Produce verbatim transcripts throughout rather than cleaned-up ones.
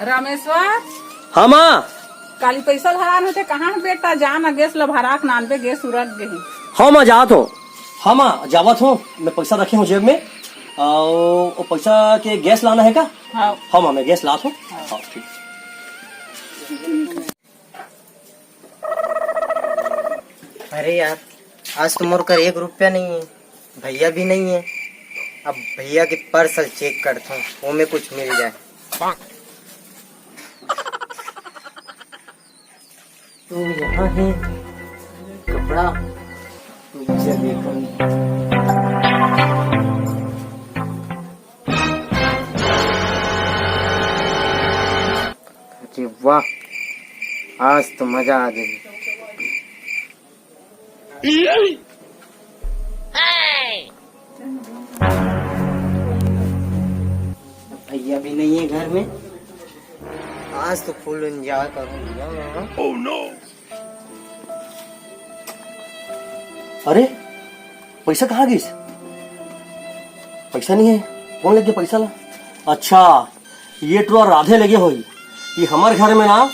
रामेश्वर। हाँ माँ। काली पैसा धरान होते, कहाँ है बेटा? जा ना, गैस ल भरा के नानबे, गैस उरक गे हे। हाँ माँ, जात हो। हाँ माँ, जावत हो, मैं पैसा रखे हूँ जेब में। और वो पैसा के गैस लाना है का? हाँ। हाँ माँ, मैं गैस लात हूँ। हाँ। हाँ, ठीक। अरे यार, आज तो मोर कर एक रुपया नहीं है, भैया भी नहीं है। अब भैया के पर्स ल चेक करता हूँ, वो में कुछ मिल जाए। तो यहाँ है कपड़ा, तो इसे देखो। अरे वाह, आज तो मजा आ गई। भैया भी नहीं है घर में, आज तो फुल एंजॉय करूंगा। अरे, पैसा कहाँ गिस? पैसा नहीं है, कौन लेगे पैसा ला? अच्छा, ये टुरा राधे लेगे होई। ये हमर घर में ना,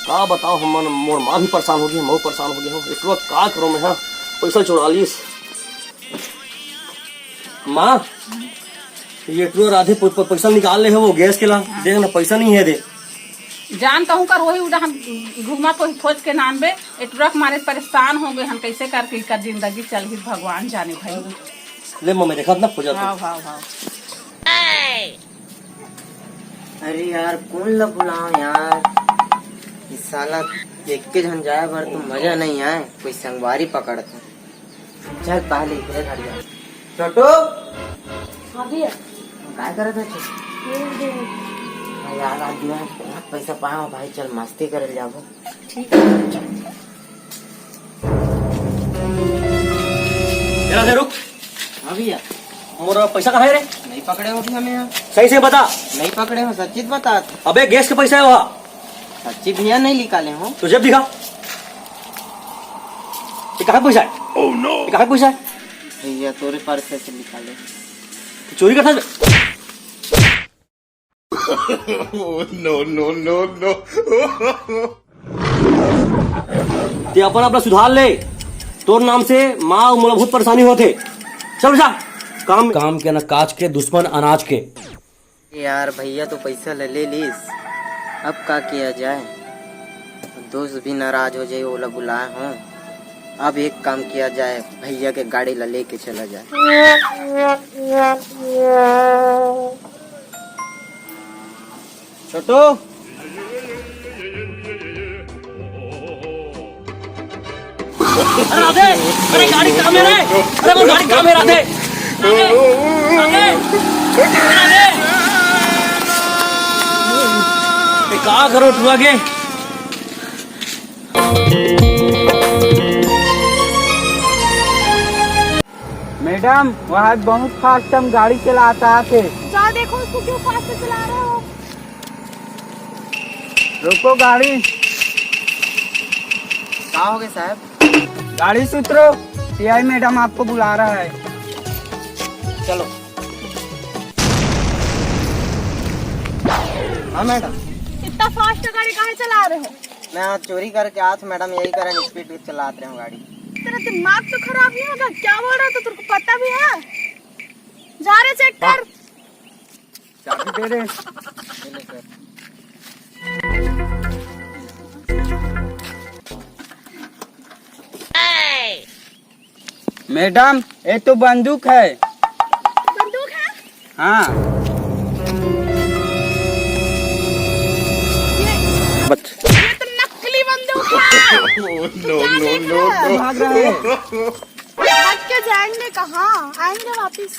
का बताओ, हमन, मोर माँ भी परेशान हो गई, मैं परेशान हो गया हूँ। ये टुरा का करूँ मैं, हाँ, पैसा चुरा लीस। माँ, ये टुरा राधे प-, प-, पैसा निकाल ले है वो गैस के ला, देख ना, पैसा नहीं है दे। जान कहूँ कर वही उड़ा हम घूमा तो खोज के नानबे, ए टुरा के मारे परेशान हो गए हम, कैसे करके इकर जिंदगी चल ही भगवान जाने भाई। ले मम्मी, देखा ना, पूजा तो। भाव, भाव, भाव। अरे यार, कौन ला बुलाओ यार, इस साला एक के झन जाए बर तो मजा नहीं आए, कोई संगवारी पकड़ता। चल पहले इधर हट जा। छोटू, हाँ भैया। काय करत है छोटू? ये दे। हाँ यार, आज मैं बहुत पैसा पाया हूँ भाई, चल मस्ती करे जाबो। ठीक है। जरा से रुक। हाँ भैया। मोर पैसा कहाँ है रे? नहीं पकड़े हो भैया, मैं यहाँ। सही से बता। नहीं पकड़े हो, सच्ची बता। अबे गैस के पैसा है वहाँ। सच्ची भैया, नहीं निकाले हो। तो जेब दिखा। ये कहाँ पैसा है? ये कहाँ पैसा है? भैया तोरे पर्स से निकाले। तो चोरी करता है? No, no, no, no। ते अपन आप ला सुधार ले, तोर नाम से माँ अउ मोला बहुत परेशानी होथे। चल जा, काम। काम के न काज के, दुश्मन अनाज के। यार, भैया तो पैसा ले ले लीस, अब का किया जाए? दोस्त भी नाराज हो जाए, ओला बुलाए हों। अब एक काम किया जाए, भैया के गाड़ी ला लेके चला जाए। छोटू। अरे राधे, अरे गाड़ी कहाँ में रे? अरे वो गाड़ी कहाँ में राधे? राधे, राधे, राधे। ए, का करो टुरा के? मैडम, वहाँ बहुत फास्ट हम गाड़ी चलाता थे। जा देखो उसको क्यों फास्ट चला रहे हो। रोको गाड़ी। का हो गया साहब? गाड़ी से उतरो, पीआई मैडम आपको बुला रहा है। चलो। हाँ मैडम। इतना फास्ट गाड़ी काहे चला रहे हो? मैं आज चोरी करके आया था मैडम, यही कारण स्पीड चलाते रहे हूँ गाड़ी। तेरा दिमाग तो खराब नहीं होगा? क्या बोल रहा था, तेरे को पता भी है? जा रे, चेक कर। चाबी दे दे। मैडम, ये तो बंदूक है। बंदूक है? हाँ। ये, बच। ये तो नकली बंदूक है। No, no, no, no। भाग रहा है। भाग के जाएंगे कहाँ? आएंगे वापिस।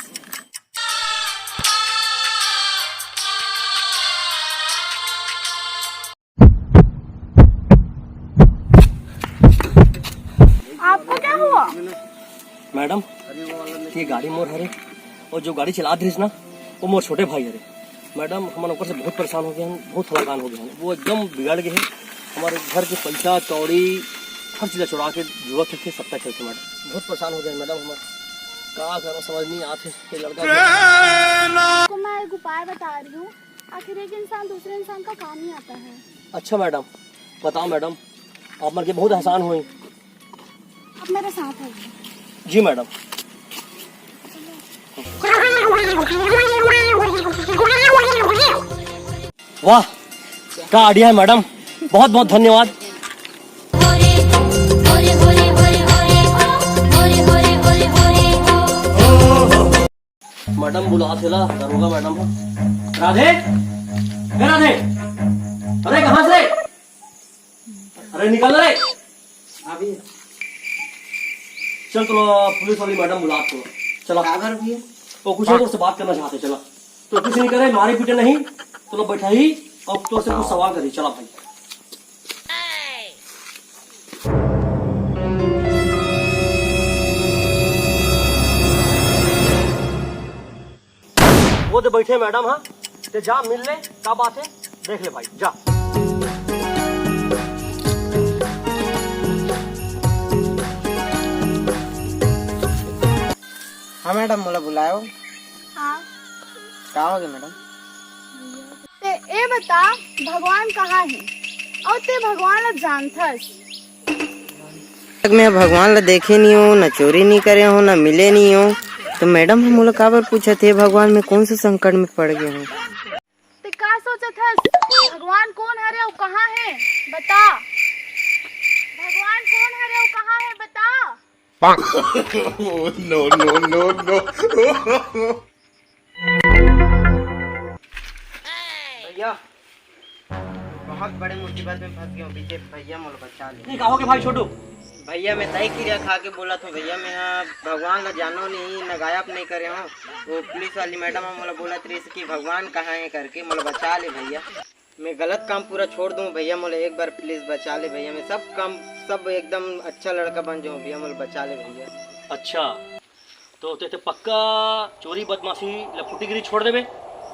आपको क्या हुआ? मैडम, ये गाड़ी मोर हरे, और जो गाड़ी चलात रहिस ना, वो मोर छोटे भाई हरे। मैडम, हमन ओकर से बहुत परेशान हो गए हैं, बहुत हलाकान हो गए हैं। वो एकदम बिगड़ गए हैं। हमारे घर के पैसा कौड़ी हर चीज चुरा के जुआ खेलते, सट्टा खेलते मैडम। बहुत परेशान हो गए हैं मैडम, हमारे का करो समझ नहीं आते। ये लड़का आपको मैं एक उपाय बता रही हूँ, आखिर एक इंसान दूसरे इंसान का काम ही आता है। अच्छा मैडम, बताओ मैडम, आप मन के बहुत एहसान होई। अब मेरे साथ है। जी मैडम। वाह, का आइडिया है मैडम, बहुत बहुत धन्यवाद। मैडम बुलाथे ला, दरोगा मैडम ह। राधे, ए राधे, अरे कहाँ से? अरे निकल रे। अभी चल, तो पुलिस वाली मैडम बुलात हे, चला। काबर भैया? वो कुछ नहीं, तोर से बात करना चाहते, चला। तो कुछ नहीं करे, मारे पीटे नहीं, तो बैठा ही, और तोर से कुछ सवाल करी, चला भाई। वो दे बैठे मैडम, हाँ, ते जा मिल ले, का बात है, देख ले भाई, जा। हाँ मैडम, मोला बुलायो। हाँ। का होगे मैडम? ते ए बता, भगवान कहाँ हे? अउ ते भगवान ला जानथस? तक मैं भगवान ला देखे नहीं हूँ, ना चोरी नहीं करे हूँ, ना मिले नहीं हूँ, तो मैडम ह मोला काबर पूछत हे भगवान, मैं कौन से संकट में पड़ गया हूँ? ते का सोचत हस? भगवान कौन हरे अउ कहाँ हे? बता। भगवान कौन हरे अउ कहाँ हे? बता। No, no, no, no। भैया, बहुत बड़े मुसीबत में फंस गया हूँ, भैया मोला बचा ले। नहीं, का होगे भाई छोटू? भैया, मैं तय किरिया खा के बोलत हूँ भैया, मैं हा भगवान ला जानो नहीं, न गायब नहीं करे हूँ। वो पुलिस वाली मैडम ह मोला बोलत रहिस कि भगवान कहाँ है करके, मोला बचा ले भैया। मैं गलत काम पूरा छोड़ दूँ भैया, मोला एक बार please बचा ले भैया। मैं सब काम, सब एकदम अच्छा लड़का बन जाऊँ भैया, मोला बचा ले भैया। अच्छा, तो ते, ते पक्का चोरी, बदमाशी, लफुटीगिरी छोड़ देबे?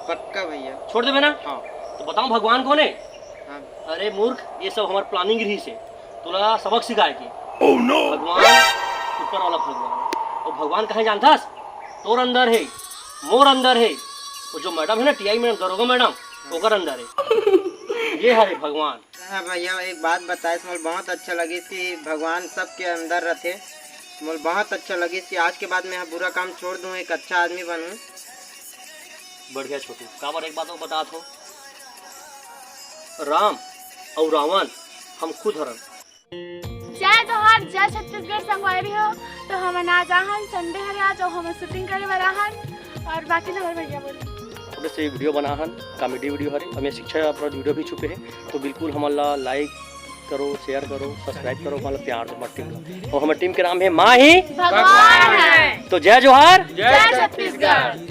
पक्का भैया। छोड़ देबे ना? हाँ। तो बताओ भगवान कौन है? हाँ। अरे मूर्ख, ये सब हमार planning रहिस हे, तोला सबक सिखाए के। Oh no! भगवान, ऊपर वाला भगवान। और भगवान कहाँ जानथस? तोर अंदर है, मोर अंदर है। वो जो मैडम है ना, टीआई मैडम, दरोगा मैडम, ओकर अंदर है। ये हरे भगवान। हाँ भैया, एक बात बताए, मोला बहुत अच्छा लगिस कि भगवान सबके अंदर रथे। मोला बहुत अच्छा लगिस कि आज के बाद मैं बुरा काम छोड़ दूँ, एक अच्छा आदमी बनूँ। बढ़िया छोटू, काबर एक बात और बतात हो, राम और रावण हम खुद हरन। जय जोहार, जय छत्तीसगढ़ संगवारी हो। तो हमन आज आहन, Sunday हरे आज, अउ हमन shooting करे बर आहन, और बाकी तो हमारे भैया बोले। थोड़े से video बना हन, comedy video हरे, और मैं शिक्षाप्रद video भी छुपे हे, तो बिल्कुल हमन ला like करो, share करो, subscribe करो, हमन ला प्यार दो हमारे team ला। और हमारे team के नाम है माही भगवान है। तो जय जोहार, जय छत्तीसगढ़।